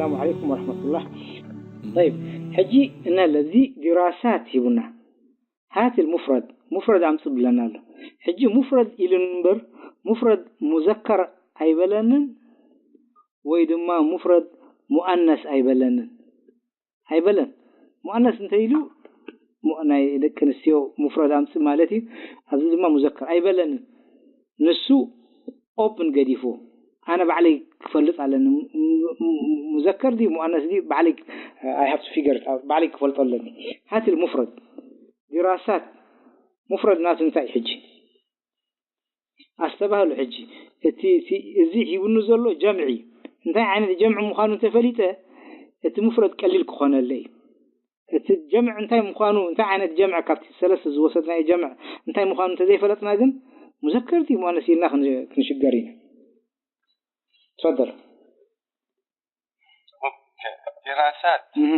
ሰላም ዓለይኩም ወረሕመቱላህ። ጠይብ፣ ሕጂ እነ ለዚ ዲራሳት ሂቡና። ሃት ሙፍረድ፣ ሙፍረድ ኣምጽእ ብለና ኣሎ። ሕጂ ሙፍረድ ኢሉ እምበር፣ ሙፍረድ ሙዘከር ኣይበለንን፣ ወይ ድማ ሙፍረድ ሙኣነስ ኣይበለንን። ኣይበለን። ሙኣነስ እንተ ኢሉ፣ ሙ-፣ ናይ ደቂ ኣንስትዮ ሙፍረድ ኣምጽእ ማለት እዩ። ኣብዚ ድማ ሙዘከር ኣይበለንን። ንሱ ኦፕን ገዲፉ፣ ኣነ ባዕለይ ክፈልጥ ኣለኒ። ሙ-፣ ሙ-፣ ሙዘከር ድዩ ሙኣነስ ድዩ ባዕለይ፣ I have to figure it out፣ ባዕለይ ክፈልጦ ኣለኒ። ሃት ሙፍረድ። ዲራሳት፣ ሙፍረድ ናቱ እንታይ እዩ ሕጂ? ኣስተባህሉ ሕጂ። እቲ፣ እቲ፣ እዚ ሂቡኒ ዘሎ ጀምዒ እዩ። እንታይ ዓይነት ጀምዒ ምዃኑ እንተፈሊጠ፣ እቲ ሙፍረድ ቀሊል ክኾነለይ እዩ። እቲ ጀምዕ እንታይ ምዃኑ፣ እንታይ ዓይነት ጀምዕ ካብቲ ሰለስተ ዝወሰድናዮ ጀምዕ እንታይ ምዃኑ እንተዘይፈለጥና ግን፣ ሙዘከር ድዩ ሙኣነስ ኢልና ክን-፣ ክንሽገር ኢና። ትፈደል። ዲራሳት እህ።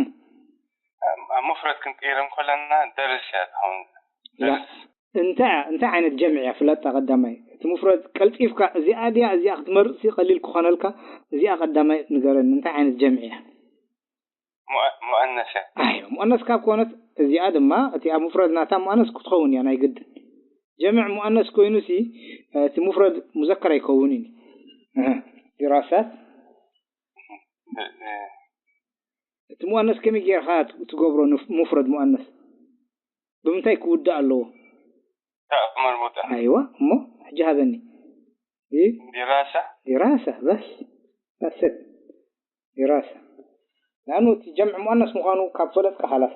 ኣብ ሙፍረድ ክንቅይሮም ከለና ደርስ እያ ትኸውን። ላ። እንታይ፣ እንታይ ዓይነት ጀምዕ እያ ፍለጣ ቀዳማይ። እቲ ሙፍረድ ቀልጢፍካ እዚኣ ድያ እዚኣ ክትመርጽ ቀሊል ክኾነልካ፣ እዚኣ ቀዳማይ ንገረኒ። እንታይ ዓይነት ጀምዕ እያ? ሙአ-፣ ሙአነስ እያ። ኣይ፣ ሙአነስ ካብ ኮነት እዚኣ ድማ እቲ ኣብ ሙፍረድ ናታ ሙአነስ ክትኸውን እያ ናይ ግድን። ጀምዕ ሙአነስ ኮይኑ ሲ እቲ ሙፍረድ ሙዘከር ኣይከውንን እዩ። እህ፣ ዲራሳት እ-፣ እ-፣ እቲ ሙአነስ ከመይ ጌርካ ት-፣ ትገብሮ ንፍ-፣ ሙፍረድ ሙአነስ? ብምንታይ ክውዳእ ኣለዎ? ታእ መርቡጣ። ኣይዋ፣ እሞ ሕጂ ሃበኒ። እ? ዲራሳ። ዲራሳ፣ በስ። በስ። ዲራሳ። ለኣኑ እቲ ጀምዕ ሙአነስ ምዃኑ ካብ ፈለጥካ ሓላስ።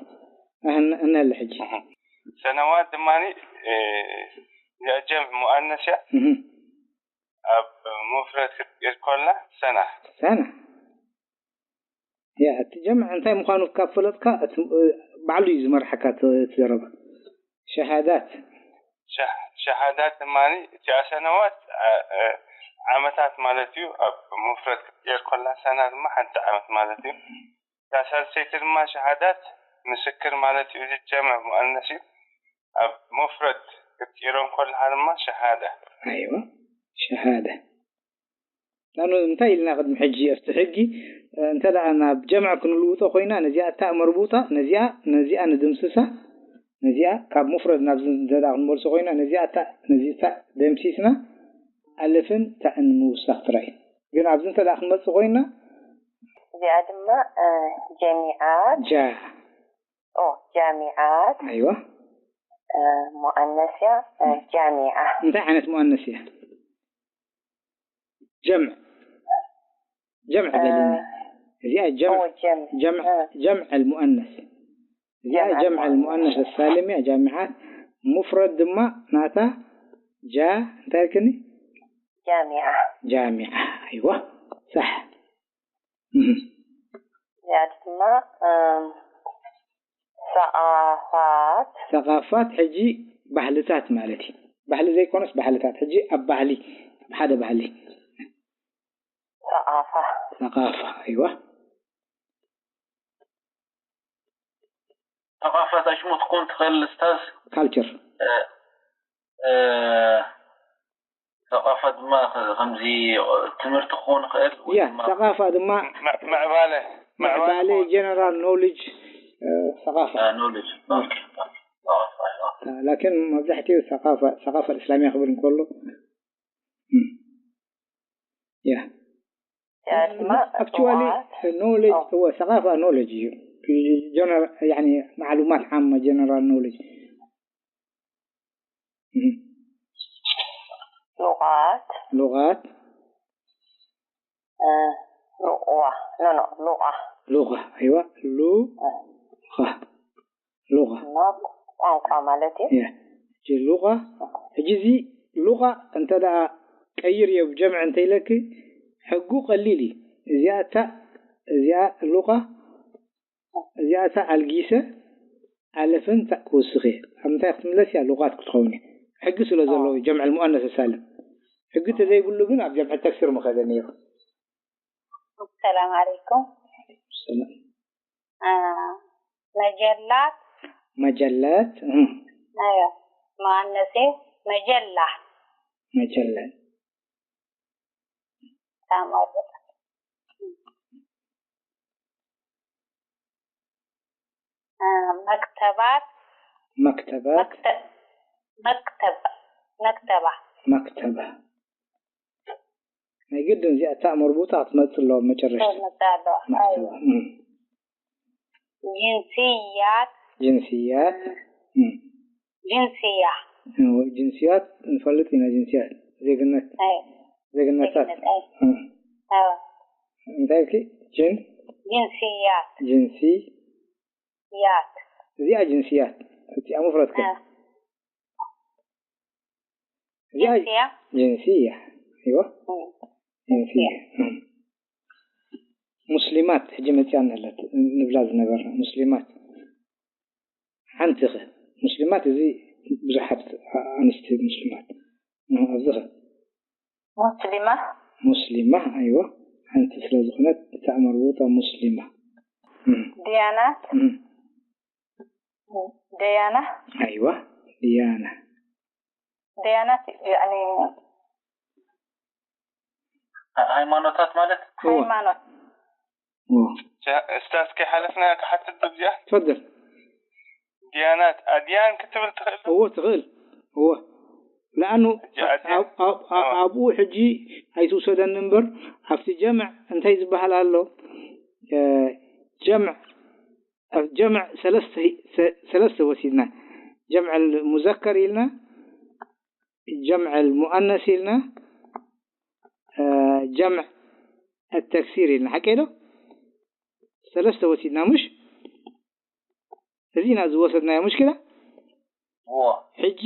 እህን-፣ እንህለ ሕጂ። እህ። ሰነዋት ድማ፣ እ፣ እዚኣ ጀምዕ ሙአነስ እያ። እህ። ኣብ ሙፍረድ ክትቅይር ከላ ሰና። ሰና። ያ፣ እቲ ጀምዕ እንታይ ምዃኑ ካብ ፈለጥካ፣ እቲ፣ እ፣ ባዕሉ እዩ ዝመርሓካ እቲ፣ እቲ ዘረባ። ሸሃዳት። ሸህ-፣ ሸሃዳት ድማ እቲኣ ሰነዋት፣ እ፣ እ፣ ዓመታት ማለት እዩ። ኣብ ሙፍረድ ክትቅየር ከላ ሰና ድማ ሓንቲ ዓመት ማለት እዩ። እታ ሳልሰይቲ ድማ ሸሃዳት ምስክር ማለት እዩ። እዚ ጀምዕ ሙአነስ እዩ። ኣብ ሙፍረድ ክትቅይሮም ከለኻ ድማ ሸሃዳ። ኣይዋ፣ ሸሃዳ። ላኑ እንታይ ኢልና ቅድሚ ሕጂ ኣብቲ ሕጊ፣ እ፣ እንተ ደኣ ናብ ጀምዕ ክንልውጦ ኮይና፣ ነዚኣ ታእ መርቡጣ፣ ነዚኣ፣ ነዚኣ ንድምስሳ፣ ነዚኣ ካብ ሙፍረድ ናብ ዝ-፣ እንተ ደኣ ክንመልሶ ኮይና፣ ነዚኣ ታእ፣ ነዚ ታእ ደምሲስና፣ ኣልፍን ታእን ምውሳኽ ጥራይ። ግን ኣብዚ እንተ ደኣ ክንመጽእ ኮይና፣ እዚኣ ድማ፣ እ፣ ጀሚዓት፣ ጃ፣ ኦ፣ ጃሚዓት፣ ኣይዋ፣ እ፣ ሙአነስ እያ፣ እ፣ ጃሚዓ። እንታይ ዓይነት ሙአነስ እያ? ጀምዕ፣ ጀምዕ በልኒ። እዚኣ ጀምዕ፣ ኦ፣ ጀምዕ። ጀምዕ፣ እ፣ ጀምዕ المؤنث። እዚኣ ጀምዕ ጀምዕ المؤنث المؤنث السالم እያ፣ ጃሚዓት። ሙፍረድ ድማ ናታ ጃ፣ እንታይ ኢልክኒ? ጃሚዓ። ጃሚዓ። ኣይዋ፣ ሳሕ። እህ። እዚኣ ድማ፣ እም፣ ሰቓፋት። ሰቓፋት ሕጂ ባህልታት ማለት እዩ። ባህሊ ዘይኮነስ ባህልታት። ሕጂ ኣብ ባህሊ፣ ኣብ ሓደ ባህሊ። ሰቓፋ። ሰቓፋ፣ ኣይዋ። ሰቓፋት ኣሽሙ ትኾን ትኽእል ኡስታዝ? ካልቸር። እ፣ እ፣ ሰቓፋ ድማ ከ-፣ ከምዚ ትምህርቲ ክኾን ይኽእል ወይ ያ፣ ድማ ሰቓፋ ድማ ም-፣ ምዕባለ። ምዕባለ፣ ጀነራል ኖሌጅ፣ እ፣ ሰቓፋ። እ፣ ኖሌጅ። ኦኬ። ሰቓፋ፣ ያ። ላኪን መብዛሕትኡ ሰቓፋ፣ ሰቓፋ እስላሚያ ክብል እንከሎ፣ እም። ያ። እዚኣ ድማ ኣክቹዋሊ እፅዋት። ኖሌጅ ኦ። እወ ሰቓፋ ኖሌጅ እዩ። ጀነራ-፣ ያኒ ማዕሉማት ዓማ ጀነራል ኖሌጅ። እም። ሉቓት። ሉቓት። እ፣ ሉቕዋ። ኖ፣ ኖ፣ ሉቓ። ሉቓ። ኣይዋ። ሉቓ። ሉቓ። እና ቋንቋ ማለት እዩ። ያ። ሕጂ ሉቓ፣ ሕጂ እዚ ሉቓ እንተ ደኣ ቀይር እዮ ብጀምዕ እንተ ኢለኪ፣ ሕጉ ቀሊል እዩ። እዚኣ እታ፣ እዚኣ ሉቓ፣ እዚኣ እታ ኣልጊሰ፣ ኣለፍን ታእ ክውስኽ እየ። ኣብ ምንታይ ክትምለስ እያ? ሉቓት ክትኸውን እያ። ሕጊ ስለ ዘለዎ እዩ፣ ጀምዕ ሙአነስ ሳልም። ሕጊ ተዘይብሉ ግን ኣብ ጀምዕ ተክስር ምኸደ ነይሩ። ሰላም ዓለይኩም። ሰላም። አ፣ መጀላት። መጀለት፣ እም፣ ኣዮ፣ መዋነሴ መጀላ። መጀለት። ታማርጥ። መክተባት፣ መክተባት፣ መክተ-፣ መክተባ፣ መክተባ። መክተባ። ናይ ግድን እዚኣ ታእ መርቡጣ ክትመጽእ ኣለዋ ኣብ መጨረሽታ። መጽእ ኣለዋ። መክተባ። ኣይዋ። እም። ጅንስያት። ጅንስያት። እም። እም። ጅንስያ። እዎ፣ ጅንስያት ንፈልጥ ኢና፣ ጅንስያት። ዜግነት። ኣይ። ዜግነታት። ዜግነት፣ ኣይ። እም። ኣዎ። እንታይ ኢልኪ? ጅን? ጅንስያት። ጅንሲ? ያት። እዚኣ ጅንስያት። እቲኣ ሙፍረድ ከ? ኣዎ። እዚኣ ጅንስያ? ጅንስያ። ኣይዋ። እም። ጅንስያ። እም። ሙስሊማት ሕጂ መጺኣና ኣላ ንብላ ዝነበርና። ሙስሊማት። ሓንቲ ኸ? ሙስሊማት እዚ ብዙሓት ኣንስቲ ሙስሊማት። እም፣ ኣብዚ ኸ? ሙስሊማ። ሙስሊማ፣ ኣይዋ። ሓንቲ ስለ ዝኾነት እታ መርቡጣ ሙስሊማ። እም። ድያናት። እም። ደያና። ኣይዋ፣ ድያና። ደያናት፣ ያኒ፣ ሃይማኖታት ማለት? እዎ። ሃይማኖት። እዎ። ጃ-፣ እስታዝ ከይሓለፍና ክሓትት እዚኣ? ትፈደል። ድያናት፣ ኣድያን ክትብል ትኽእል ዶ? እዎ፣ ትኽእል። እዎ። ለኣኑ ሕጂ ኣድያን? ኣብ-፣ ኣብ-፣ ኣብ-፣ እዎ። ኣብኡ ሕጂ ኣይትውሰደኒ እምበር፣ ኣብቲ ጀምዕ እንታይ ዝበሃል ኣሎ? እ፣ ጀምዕ፣ ኣብ ጀምዕ ሰለስተ፣ ሰ-፣ ሰለስተ ወሲድና። ጀምዕ ሙዘከር ኢልና፣ ጀምዕ ሙኣነስ ኢልና፣ እ፣ ጀምዕ ተክሲር ኢልና። ሓቀይ ዶ? ሰለስተ ወሲድና፣ ምሽ? እዚ ኢና ዝወሰድናዮ፣ ምሽ ክዳ? እዎ። ሕጂ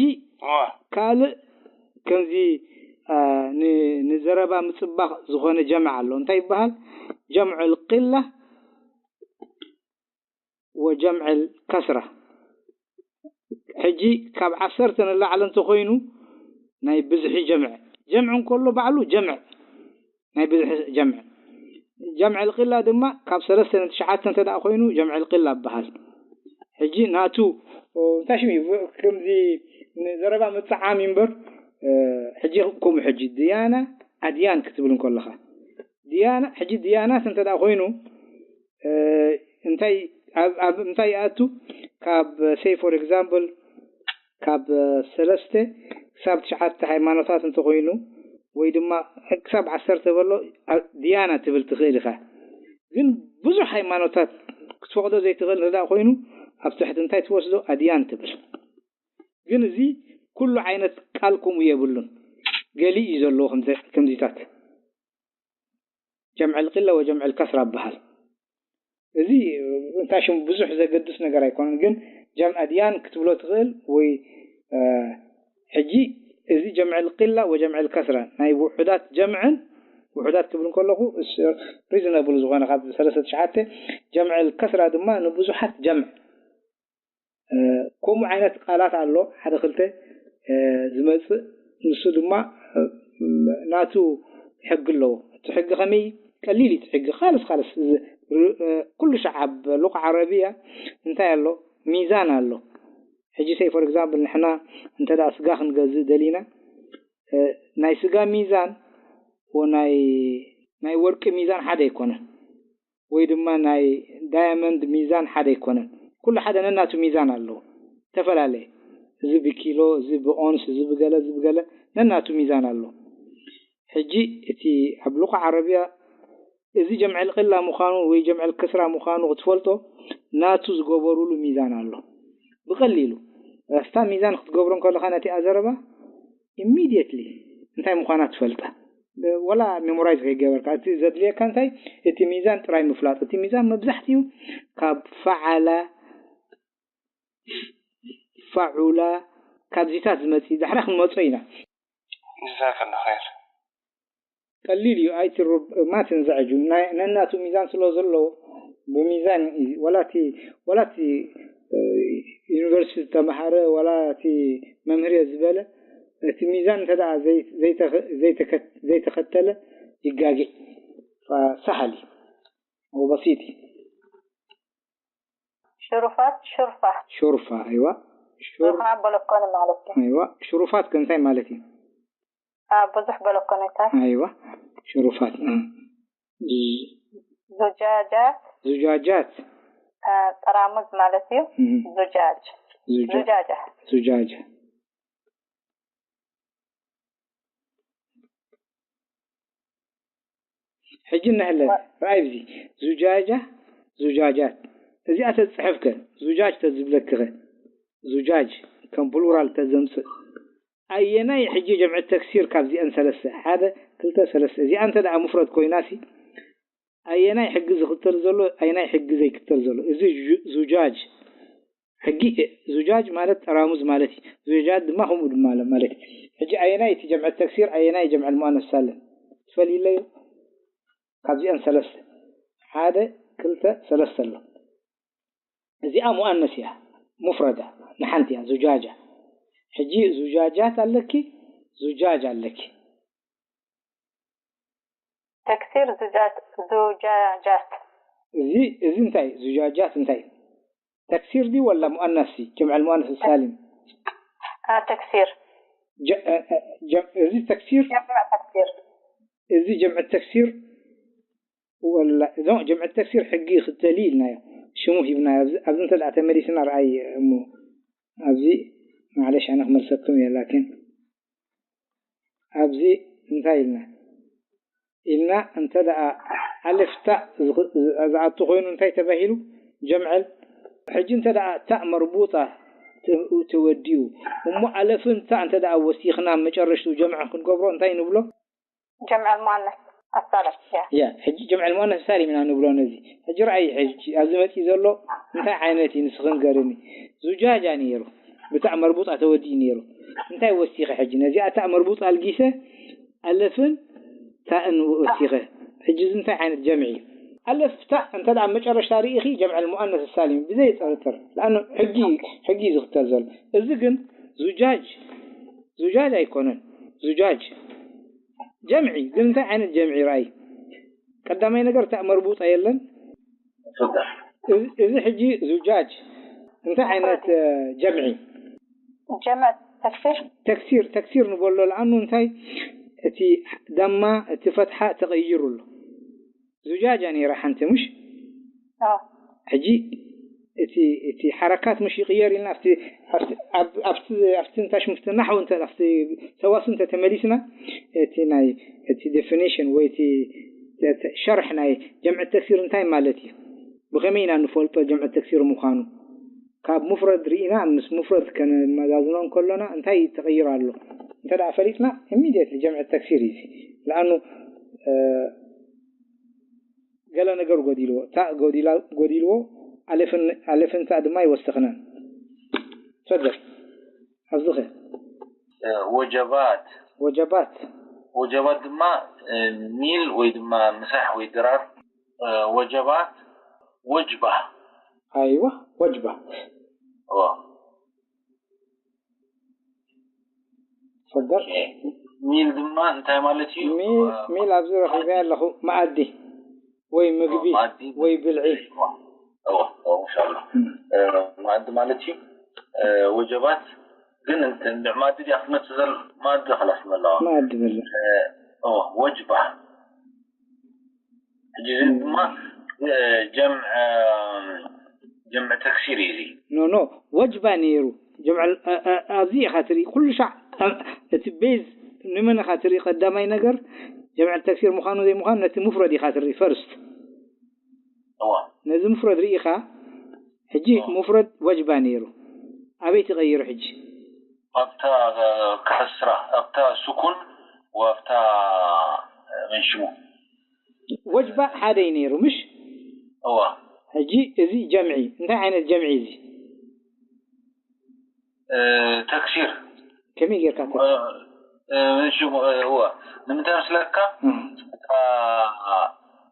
እዎ። ካልእ ከምዚ፣ እ፣ ን-፣ ንዘረባ ምጽባቕ ዝኾነ ጀምዕ ኣሎ። እንታይ ይበሃል? ጀምዑል ቂላ ወጀምዕል ከስራ። ሕጂ ካብ ዓሰርተ ንላዕሊ እንተኾይኑ ናይ ብዝሒ ጀምዕ። ጀምዕ እንከሎ ባዕሉ ጀምዕ፣ ናይ ብዝሒ ጀምዕ። ጀምዕል ቂላ ድማ ካብ ሰለስተ ንትሽዓተ እንተ ደኣ ኮይኑ ጀምዕል ቂላ ይበሃል። ሕጂ ናቱ፣ ኦ፣ እንታይ ሽም እዩ? ከምዚ ንዘረባ ምጥዓም እዩ እምበር፣ እ፣ ሕጂ ከምኡ ሕጂ ድያና ኣድያን ክትብል እንከለኻ፣ ድያና፣ ሕጂ ድያናት እንተ ደኣ ኮይኑ፣ እ፣ እንታይ፣ ኣብ፣ ኣብ እንታይ ይኣቱ? ካብ፣ say for example፣ ካብ፣ እ፣ ሰለስተ ክሳብ ትሽዓተ ሃይማኖታት እንተኾይኑ፣ ወይ ድማ ክሳብ ዓሰርተ በሎ፣ ኣ-፣ ድያና ትብል ትኽእል ኢኻ። ግን ብዙሕ ሃይማኖታት ክትፈቕዶ ዘይትኽእል እንተ ደኣ ኮይኑ፣ ኣብ ትሕቲ እንታይ ትወስዶ? ኣድያን ትብል። ግን እዚ ኩሉ ዓይነት ቃል ከምኡ የብሉን። ገሊኡ እዩ ዘለዎ ከምዚ-፣ ከምዚታት። ጀምዕል ቂላ ወጀምዕል ከስራ ይበሃል። እዚ እንታይ ሽም ብዙሕ ዘገድስ ነገር ኣይኮነን፣ ግን ጀምዕ ኣድያን ክትብሎ ትኽእል ወይ፣ እ፣ ሕጂ እዚ ጀምዕል ቂላ ወጀምዕል ከስራ ናይ ውሑዳት ጀምዕን ውሑዳት ክብል እንከለኹ እስ-፣ ሪዝነብል ዝኾነ ካብ ሰለስተ ትሽዓተ፣ ጀምዕል ከስራ ድማ ንብዙሓት ጀምዕ እ፣ ከምኡ ዓይነት ቃላት ኣሎ፣ ሓደ ክልተ፣ እ፣ ዝመጽእ፣ ንሱ ድማ፣ እ፣ ናቱ ሕጊ ኣለዎ። እቲ ሕጊ ከመይ? ቀሊል እዩ እቲ ሕጊ። ካልስ፣ ካልስ፣ ዝ-፣ ር-፣ እ፣ ኩሉ ሻዕ ኣብ ሉቃ ዓረብያ እንታይ ኣሎ? ሚዛን ኣሎ። ሕጂ፣ say for example፣ ንሕና እንተ ደኣ ስጋ ክንገዝእ ደሊና፣ እ፣ ናይ ስጋ ሚዛን ወ ናይ፣ ናይ ወርቂ ሚዛን ሓደ ኣይኮነን። ወይ ድማ ናይ ዳያመንድ ሚዛን ሓደ ኣይኮነን። ኩሉ ሓደ ነናቱ ሚዛን ኣለዎ። ተፈላለየ። እዚ ብኪሎ፣ እዚ ብኦንስ፣ እዚ ብገለ፣ እዚ ብገለ፣ ነናቱ ሚዛን ኣለዎ። ሕጂ እቲ ኣብ ሉቃ ዓረብያ እዚ ጀምዕል ቂላ ምዃኑ ወይ ጀምዕል ከስራ ምዃኑ ክትፈልጦ ናቱ ዝገበሩሉ ሚዛን ኣሎ። ብቐሊሉ፣ ራስታ ሚዛን ክትገብሮ እንከለኻ ነቲ ኣዘረባ፣ ኢሚድየትሊ እንታይ ምዃና ትፈልጣ። ብ-፣ ወላ ሜሞራይዝ ከይገበርካ፣ እቲ ዘድልየካ እንታይ? እቲ ሚዛን ጥራይ ምፍላጥ። እቲ ሚዛን መብዛሕትኡ ካብ ፈዓላ፣ ፋዑላ፣ ካብዚታት ዝመጽእ እዩ። ዳሕራ ክንመጾ ኢና። ጀዛከላ ኸይር። ቀሊል እዩ፣ ኣይትሩብ-፣ ማትን ዘዐጁ። ናይ-፣ ነናቱ ሚዛን ስለ ዘለዎ፣ ብሚዛን እዩ። ወላ እቲ፣ ወላ እቲ፣ እ፣ ዩኒቨርሲቲ ዝተምሃረ፣ ወላ እቲ መምህር እየ ዝበለ፣ እቲ ሚዛን እንተ ደኣ ዘይ-፣ ዘይተኸ-፣ ዘይተከ-፣ ዘይተኸተለ ይጋጌ። ፈ-፣ ሰሃል እዩ። ወበሲጥ እዩ። ሽሩፋት፣ ሹርፋ። ሹርፋ፣ ኣይዋ። ሹር-፣ ሹርፋ በለኮኒ ማለት እዩ። ኣይዋ። ሽሩፋት ከ እንታይ ማለት እዩ? አ፣ ብዙሕ በለኮኒታት። ኣይዋ። ሽሩፋት፣ እ። ዙ-፣ ዙጃጃት። ዙጃጃት። ጠራሙዝ ማለት እዩ። ዙጃጅ። ዙጃጃ። ዙጃጃ። ሕጂ እናህለ ርኣይ፣ እዚ ዙጃጃ፣ ዙጃጃት፣ እዚኣ ተዝፅሕፍከ፣ ዙጃጅ ተዝብለክኸ፣ ዙጃጅ ከም ፕሉራል ተዘምፅእ፣ ኣየናይ ሕጂ ጀምዒ ተክሲር ካብዚኣን ሰለስተ፣ ሓደ፣ ክልተ፣ ሰለስተ፣ እዚኣ እንተ ደኣ ሙፍረድ ኮይናሲ፣ ኣየናይ ሕጊ ዝኽተል ዘሎ፣ ኣየናይ ሕጊ ዘይክተል ዘሎ? እዚ ዙ-፣ ዙጃጅ ሕጊ፣ ዙጃጅ ማለት ጠራሙዝ ማለት እዩ። ዙጃት ድማ ከምኡ ድማ ማለት እዩ። ሕጂ ኣየናይ እቲ ጀምዐ ተክሲር፣ ኣየናይ ጀምዐ ሙኣነስ ሳልም ትፈልይለዩ? ካብዚኣን ሰለስተ፣ ሓደ፣ ክልተ፣ ሰለስተ ኣሎ። እዚኣ ሙኣነስ እያ፣ ሙፍረዳ ንሓንቲ እያ፣ ዙጃጃ። ሕጂ ዙጃጃት ኣለኪ፣ ዙጃጅ ኣለኪ። ተክሲር ዙጃት፣ ዙጃጃት። እዚ፣ እዚ እንታይ? ዙጃጃት እንታይ? ተክሲር ድዩ ወላ ሙኣነስ? ጀምዐል ሙኣነስ ሳሊም። አ፣ ተክሲር። ጀ-፣ እ፣ እ፣ ጀም-፣ እዚ ተክሲር፣ ጀምዕ ተክሲር። እዚ ጀምዕ ተክሲር ወላ፣ እዞም ጀምዕ ተክሲር ሕጊ ይኽተል እዩ ኢልናዮ። ሽሙ ሂብናዮ። ኣብዚ፣ ኣብዚ እንተ ደኣ ተመሊስና ርኣይ እሞ፣ ኣብዚ፣ ማዕለሽ ኣነ ክመልሰኩም እየ፣ ላኪን ኣብዚ እንታይ ኢልና? ኢልና እንተ ደኣ ኣልፍ ታእ ዝኽ-፣ ዝ-፣ ዝኣቱ ኮይኑ እንታይ ተባሂሉ? ጀምዐል። ሕጂ እንተ ደኣ ታእ መርቡጣ ተ-፣ ተወዲኡ፣ እሞ ኣለፍን ታእ እንተ ደኣ ወሲኽና መጨረሽቱ ጀምዐ ክንገብሮ እንታይ ንብሎ? ጀምዐል ሙኣነስ ኣሳልም። ያ። ያ፣ ሕጂ ጀምዐል ሙኣነስ ሳሊም ኢና ንብሎ ነዚ። ሕጂ ረኣይ፣ ሕጂ ኣብዚ መጺኡ ዘሎ እንታይ ዓይነት እዩ ንስኽን ገርኒ? ዙጃጃ ነይሩ። ብታእ መርቡጣ ተወዲኡ ነይሩ። እንታይ ወሲኸ ሕጂ? ነዚኣ ታእ መርቡጣ ኣልጊሰ ኣለፍን ታእን ወሲኸ። ሕጂ እዚ እንታይ ዓይነት ጀምዒ እዩ? ኣለፍ ታእ እንተ ደኣ መጨረሽታ ርኢኺ ጀምዐል ሙኣነስ ሳሊም ብዘይ ጥርጥር። ለኣኑ ሕጊ፣ ሕጊ እዩ ዝኽተል ዘሎ። እዚ ግን ዙጃጅ፣ ዙጃጅ ኣይኮነን። ዙጃጅ ጀምዒ፣ ግን እንታይ ዓይነት ጀምዒ? ረኣይ፣ ቀዳማይ ነገር ታእ መርቡጣ የለን። ፍቅር እዚ፣ እዚ ሕጂ ዙጃጅ እንታይ ዓይነት፣ እ፣ ጀምዒ? ጀምዕ ተክሲር። ተክሲር፣ ተክሲር ንበሎ። ለኣኑ እንታይ? እቲ ደማ፣ እቲ ፈትሓ ተቐይሩ ኣሎ። ዙጃጃ ነይራ ሓንቲ፣ ምሽ? አ፣ ሕጂ እቲ፣ እቲ ሓረካት ምሽ ይቕየር ኢልና ኣብቲ፣ ኣብቲ፣ ኣብ-፣ ኣብቲ፣ ኣብቲ እንታይ ሽሙ፣ ኣብቲ ናሕው እንተ፣ ኣብቲ ሰዋስው እንተ ተመሊስና፣ እቲ ናይ፣ እቲ ዴፊኒሽን ወይ እቲ፣ እቲ ሸርሕ ናይ ጀምዒ ተክሲር እንታይ ማለት እዩ? ብኸመይ ኢና ንፈልጦ ጀምዒ ተክሲር ምዃኑ? ካብ ሙፍረድ ርኢና ምስ ሙፍረድ ከነመዛዝኖ እንከሎና እንታይ ተቐይሩ ኣሎ? እንተ ደኣ ፈሊጥና፣ ኢሚድየትሊ ጀምዒ ተክሲር እዩ እዚ። ለኣኑ፣ እ፣ ገለ ነገር ጎዲልዎ፣ ታእ ጎዲላ-፣ ጎዲልዎ፣ ኣለፍን፣ ኣለፍን ታእ ድማ ኣይወሰኽናን። ፈደል፣ ኣብዚኸ? ወጀባት ወጀባት። ወጀባት ድማ እ፣ ሚል ወይ ድማ ምሳሕ ወይ ድራር እ፣ ወጀባት ወጅባ ኣይዋ፣ ወጅባ። ኦ፣ ፈደል። ሚል ድማ እንታይ ማለት እዩ? ሚል፣ ሚል ኣብዚ ረኺበ ኣለኹ። መኣዲ ወይ ምግቢ መኣዲ። ወይ ብልዒ። ኦ፣ ኦ፣ ኢንሻአላህ። እ፣ መኣዲ ማለት እዩ። እ፣ ወጀባት ግን እንትን መኣዲ ድያ ክትመጽእ ዘል-፣ መኣዲ ኸላስ መለዋ። መኣዲ በለ። እ፣ ኦ፣ ወጅባ። ሕጂ እዚ ድማ እ፣ ጀምዕ፣ እ፣ ጀምዕ ተክሲር እዩ እዚ። ኖ፣ ኖ፣ ወጅባ ነይሩ። ጀምዕ፣ እ፣ እ፣ ኣብዚ ኢኻ ትርኢ፣ ኩሉ ሻዕ፣ እ፣ እቲ ቤዝ ንመን ኢኻ ትርኢ? ቀዳማይ ነገር፣ ጀምዕ ተክሲር ምዃኑ ዘይምዃኑ ነቲ ሙፍረድ ኢኻ ትርኢ፣ ፈርስት። እዋ። ነዚ ሙፍረድ ርኢኻ፣ ሕጂ እዋ። ሙፍረድ ወጅባ ነይሩ። ኣበይ ትቐይሩ ሕጂ? ኣብታ፣ እ፣ ከስራ፣ ኣብታ ስኩን ወኣብታ፣ እ፣ መንሽሙ። ወጅባ ሓደ እዩ ነይሩ፣ ምሽ? እዋ። ሕጂ እዚ ጀምዒ፣ እንታይ ዓይነት ጀምዒ እዚ? እ፣ ተክሲር። ከመይ ጌርካ ተ-? እ፣ እ፣ መንሽሙ፣ እ፣ እዋ። ንምንታይ መስለካ? እም። እታ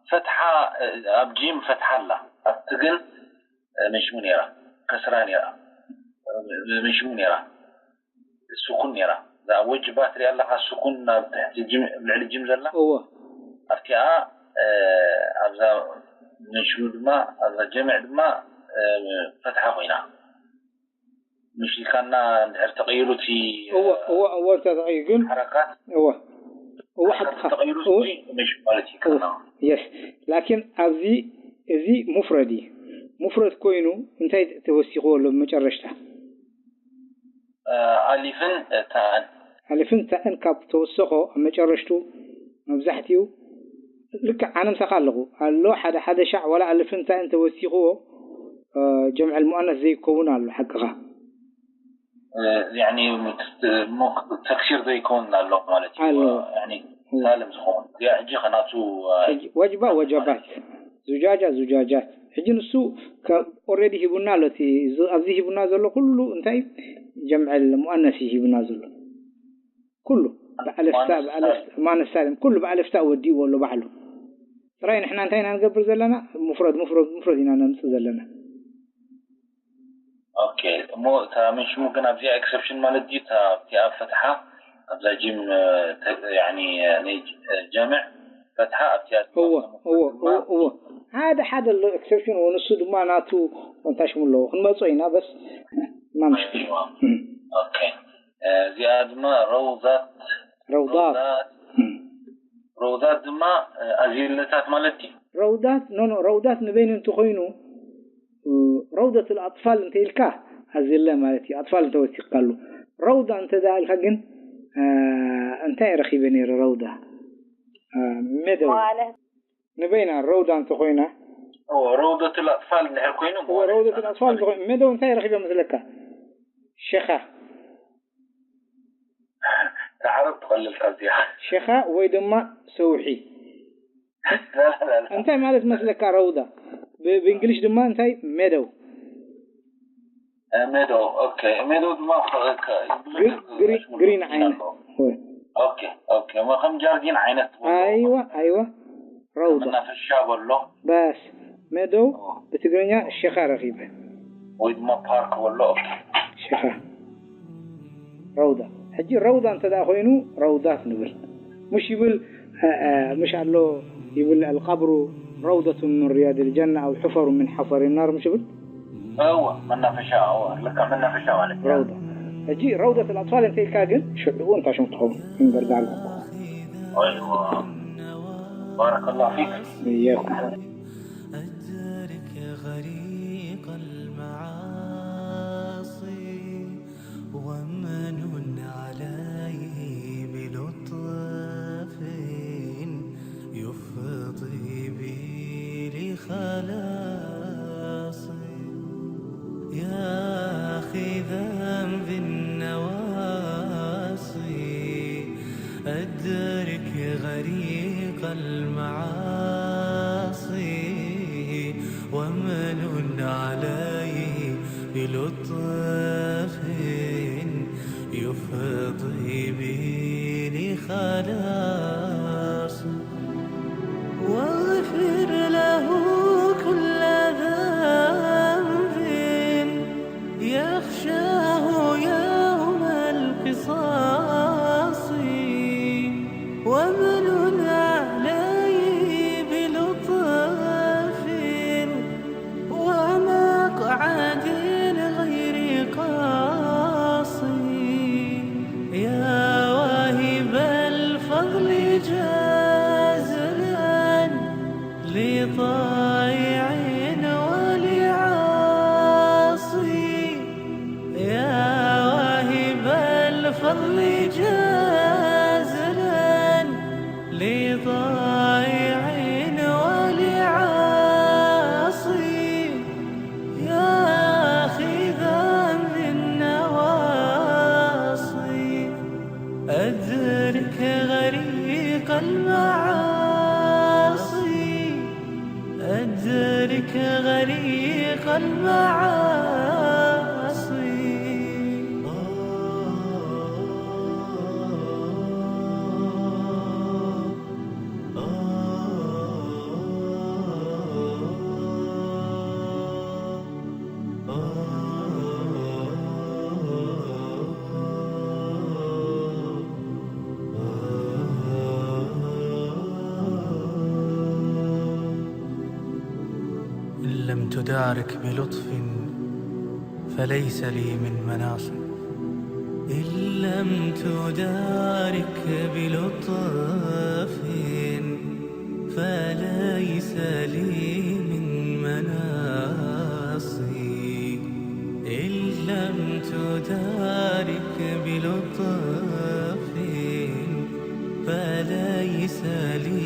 ፈትሓ፣ እ፣ ኣብ ጂም ፈትሓ ኣላ። ኣብቲ ግን፣ እ፣ መንሽሙ ነይራ። ከስራ ነይራ። እ፣ መንሽሙ ነይራ። ስኩን ነይራ። እዛ ወጅባ ትሪኣ ኣለኻ፣ ስኩን ናብ ትሕቲ ጅም፣ ኣብ ልዕሊ ጅም ዘላ? እወ። ኣብቲኣ፣ እ፣ ኣብዛ መንሽሙ ድማ፣ ኣብዛ ጀምዕ ድማ፣ እ፣ ፈትሓ ኮይና። ምሽ ኢልካና እንድሕር ተቐይሩ እቲ፣ እወ፣ እወ፣ እወ፣ እንተ ተቐይሩ ግን፣ ሓረካት፣ እወ። እወ፣ ሓቅኻ። ተቐይሩ እወ። እቲ ምሽ ማለት እዩ እወ። ከና። የስ። ላኪን ኣብዚ፣ እዚ ሙፍረድ እዩ። ሙፍረድ ኮይኑ እንታይ ተወሲኽዎ ኣሎ ብመጨረሽታ? ኣሊፍን ታእን ኣሊፍን ታእን ካብ ተወሰኾ ኣብ መጨረሽቱ መብዛሕትኡ ልክዕ ኣነ ምሳኻ ኣለኹ ኣሎ ሓደ ሓደ ሻዕ ዋላ ኣልፍን ታእን ተወሲኽዎ ጀምዐል ሙኣነስ ዘይከውን ኣሎ ሓቅኻ ተክሲር ዘይከውን ኣሎ ማለት እዩ ኣሎ። ሳልም ዝኸውን እዚኣ ሕጂ ከናቱ ወጅባ ወጀባት ዙጃጃ ዙጃጃት ሕጂ ንሱ ኦረዲ ሂቡና ኣሎ እቲ ኣብዚ ሂቡና ዘሎ ኩሉ እንታይ ጀምዐል ሙኣነስ እዩ ሂቡና ዘሎ ኩሉ ብኣለፍታ ብኣለፍታ ሙኣነስ ሳልም ኩሉ ብኣለፍታ ወዲእዎ ኣሎ ባዕሉ ጥራይ ንሕና እንታይ ኢና ንገብር ዘለና ሙፍረድ ሙፍረድ ሙፍረድ ኢና ነምፅእ ዘለና ኦኬ እሞ እታ ምን ሽሙ ግን ኣብዚኣ ኤክሰፕሽን ማለት ድዩ እታ ኣብቲኣ ፈትሓ ኣብዛ ጂም ያኒ ናይ ጀምዕ ፈትሓ ኣብቲኣ እዎ እዎ እዎ እዎ ሓደ ሓደ ኣሎ ኤክሰፕሽን እዎ ንሱ ድማ ናቱ እንታይ ሽሙ ኣለዎ ክንመጾ ኢና በስ ማምሽ ኦኬ እዚኣ ድማ ረውዛት ረውዳት ረውዛት ድማ ኣዝየለታት ማለት ድዩ ረውዳት ኖ ኖ ረውዳት ንበይኑ እንትኮይኑ ረውደት ኣጥፋል እንተ ኢልካ ኣዝየለ ማለት እዩ ኣጥፋል እንተወሲኽካሉ ረውዳ እንተ ኢልካ ግን እንታይ ረኺበ ነይረ ረውዳ ሜደው ንበይና ረውዳ እንተኮይና ረውደት ኣጥፋል እንድሕር ኮይኑ ረውደት ኣጥፋል እንተኮይኑ ሜደው እንታይ ረኺበ መስለካ ሸኻ ተዓረብ ትቐልል ካብዚኣ ሸኻ ወይ ድማ ሰውሒ እንታይ ማለት መስለካ ረውዳ ብእንግሊሽ ድማ እንታይ ሜደው ሜዶ ኦኬ ሜዶ ድማ ግሪን ዓይነት ኦኬ ኦኬ ከም ጃርዲን ዓይነት ኣይዋ ኣይዋ ረውዳ መናፈሻ በሎ በስ ሜደው ብትግርኛ ሸኻ ረኺበ ወይ ድማ ፓርክ በሎ ኦኬ ሸኻ ረውዳ ሕጂ ረውዳ እንተ ደኣ ኮይኑ ረውዳት ንብል ሙሽ ይብል ሙሽ ኣሎ ይብል القبر روضة من رياض الجنة أو حفر من حفر النار مش يقول هو መናፈሻ هو ልካ መናፈሻ ማለት روضة ሕጂ روضة الأطفال እንተ ኢልካ ግን ሽዑኡ እንታይ ሽም ትኸውን እምበር ዳርጋ أيوة بارك الله فيك إياكم أدرك غريق المعاصي ومن عليه بلطف يفضي بي لخلاص يا أخي ذنبي النواصي أدرك غريق المعاصي ومن عليه بلطف يفضي بي لخلاص واغفر له كل ذنب يخشاه يوم القصاص ومن عليه بلطف ومقعد غير قاصي يا واهب الفضل جازلا لطائع ولعاصي يا واهب الفضل جازلا لطائع ولعاصي يا أخي ذنب النواصي أدرك غريق المعاصي أدرك غريق المعاصي إن لم تدارك بلطف فليس لي من مناص إن لم تدارك بلطف فليس لي من مناص تدارك بلطف فليس لي